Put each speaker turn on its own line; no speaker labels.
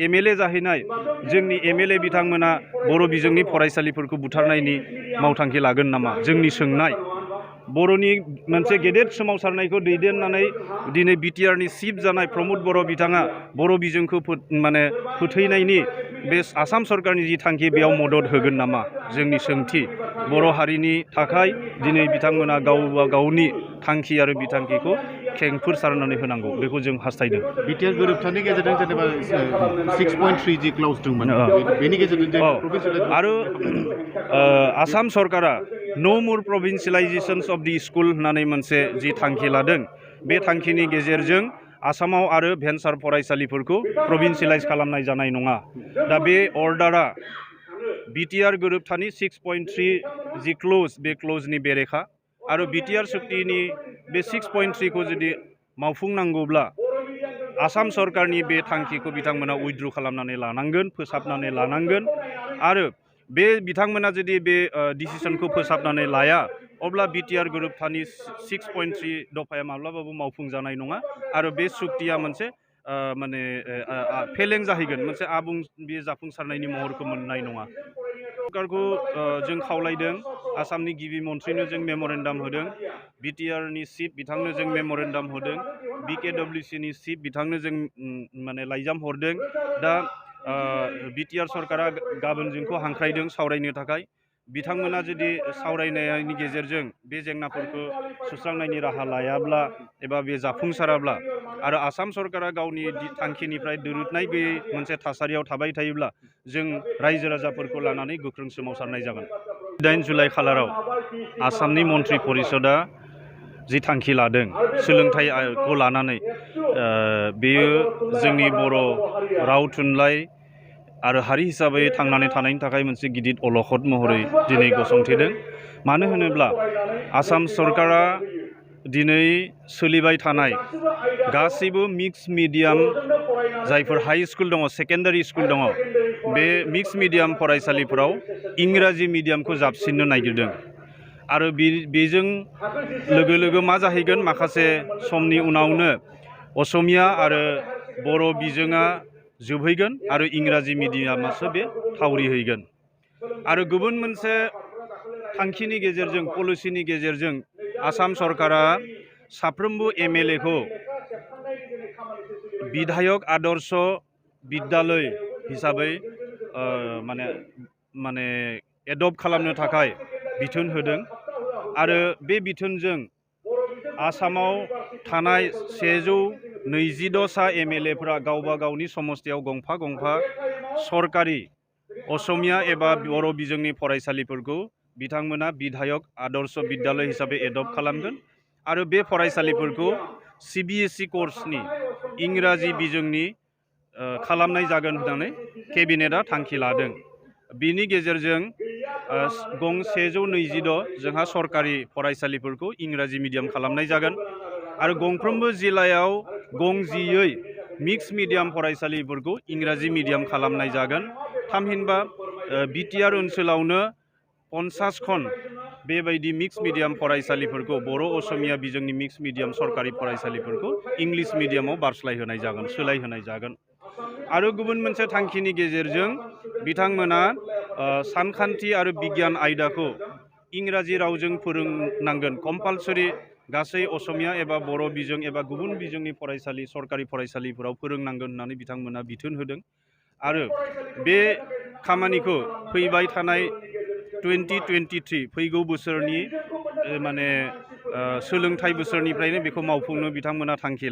MLA जाहैनाय जोंनि MLA बिथांमोना बर' बिजोंनि फरायसालिफोरखौ बुथारनायनि मावथांखि लागोन नामा जोंनि सोंनाय बर'नि मोनसे गेदेर सोमावसारनायखौ दैदेननानै दिनै BTRनि चिफ जानाय प्रमद बर' बिथाङा बर' बिजोंखौ माने फोथैनायनि बे आसाम सरकारनि जि थांखि बेयाव मदद होगोन नामा जोंनि सोंथि बर' हारिनि थाखाय दिनै बिथांमोना गावबा गावनि थांखि आरो बिथांखिखौ खेंफोर सारनानै होनांगौ बेखौ जों हास्थायदों
BTR गोरोबथानि गेजेरजों जेनेबा 6.3 जि क्लाउस दंमोन बेनि गेजेरजों
आरो आसाम सरकारा नो मोर प्रभिन्सियलाइजेशन अफ दि स्कुल होननानै मोनसे जि थांखि लादों बे थांखिनि गेजेरजों आसामाव आरो भेन्सार फरायसालिफोरखौ प्रभिन्सियलाइज खालामनाय जानाय नङा दा बे अर्डारा BTR गोरोबथानि 6.3 जि क्ल'ज बे क्ल'जनि बेरेखा आरो BTR सुक्तिनि बे 6.3 खौ जुदि मावफुंनांगौब्ला आसाम सरकारनि बे थांखिखौ बिथांमोना उइथड्र खालामनानै लानांगोन फोसाबनानै लानांगोन आरो बे बिथांमोना जुदि बे डिसिसनखौ फोसाबनानै लाया अब्ला BTR गोरोबथानि 6.3 दफाया माब्लाबाबो मावफुंजानाय नङा आरो बे सुक्तिया मोनसे माने फेलें जाहैगोन मोनसे आबुं बे जाफुंसारनायनि महरखौ मोननाय नङा सरकारखौ जों खावलायदों आसामनि गिबि मन्थ्रिनो जों मेम'रेन्डाम होदों BTRनि चिफ बिथांनो जों मेम'रेन्डाम होदों BKWCनि चिफ बिथांनो जों माने लाइजाम हरदों दा BTR सरकारा गाबोन जोंखौ हांख्रायदों सावरायनो थाखाय बिथांमोना जुदि सावरायनायनि गेजेरजों बे जेंनाफोरखौ सुस्रांनायनि राहा लायाब्ला एबा बे जाफुंसाराब्ला आरो आसाम सरकारा गावनि थांखिनिफ्राय दोरोदनाय गैयै मोनसे थासारियाव थाबाय थायोब्ला जों रायजो राजाफोरखौ लानानै गोख्रों सोमावसारनाय जागोन 8 जुलाइ खालाराव आसामनि मन्त्रि परिषदआ जि थांखि लादों सोलोंथाइखौ लानानै बेयो जोंनि बर' राव थुनलाइ आरो हारि हिसाबै थांनानै थानायनि थाखाय मोनसे गिदिर अलखद महरै दिनै गसंथेदों मानो होनोब्ला आसाम सरकारा दिनै सोलिबाय थानाय गासैबो मिक्स मिडियाम जायफोर हाई स्कुल दङ सेकेन्डारि स्कुल दङ बे मिक्स मिडियाम फरायसालिफोराव इंराजि मिडियामखौ जाबसिननो नागिरदों आरो बेजों लोगो लोगो मा जाहैगोन माखासे समनि उनावनो असमिया आरो बर' बिजोङा जोबहैगोन आरो इंराजि मिडियामासो बे थावरिहैगोन आरो गुबुन मोनसे थांखिनि गेजेरजों पलिसिनि गेजेरजों आसाम सरकारा साफ्रोमबो MLA खौ बिधायक आदर्श बिद्यालय हिसाबै माने एडप्ट खालामनो थाखाय बिथोन होदों आरो बे बिथोनजों आसामाव थानाय 126 सा MLAफोरा गावबा गावनि समस्तियाव गंफा गंफा सरकारि असमिया एबा बर' बिजोंनि फरायसालिफोरखौ बिथांमोना बिधायक आदर्श बिद्यालय हिसाबै एडप्ट खालामगोन आरो बे फरायसालिफोरखौ CBSE कर्सनि इंराजि बिजोंनि खालामनाय जागोन होननानै केबिनेटआ थांखि लादों बिनि गेजेरजों गं 126 जोंहा सरकारि फरायसालिफोरखौ इंराजि मिडियाम खालामनाय जागोन आरो गंफ्रोमबो जिल्लायाव गं 10 मिक्स मिडियाम फरायसालिफोरखौ इंराजि मिडियाम खालामनाय जागोन थामहिनबा BTR ओनसोलावनो 50 खन बेबायदि मिक्स मिडियाम फरायसालिफोरखौ बर' असमिया बिजोंनि मिक्स मिडियाम सरकारि फरायसालिफोरखौ इंलिश मिडियामाव बारस्लायहोनाय जागोन सोलायहोनाय जागोन आरो गुबुन मोनसे थांखिनि गेजेरजों बिथांमोना सानखान्थि आरो बिगियान आयदाखौ इंराजि रावजों फोरोंनांगोन कम्पालसरि गासै असमिया एबा बर' बिजों एबा गुबुन बिजोंनि फरायसालि सरकारि फरायसालिफोराव फोरोंनांगोन होननानै बिथांमोना बिथोन होदों आरो बे खामानिखौ फैबाय थानाय 2023 फैगौ बोसोरनि माने सोलोंथाइ बोसोरनिफ्रायनो बेखौ मावफुंनो बिथांमोना थांखि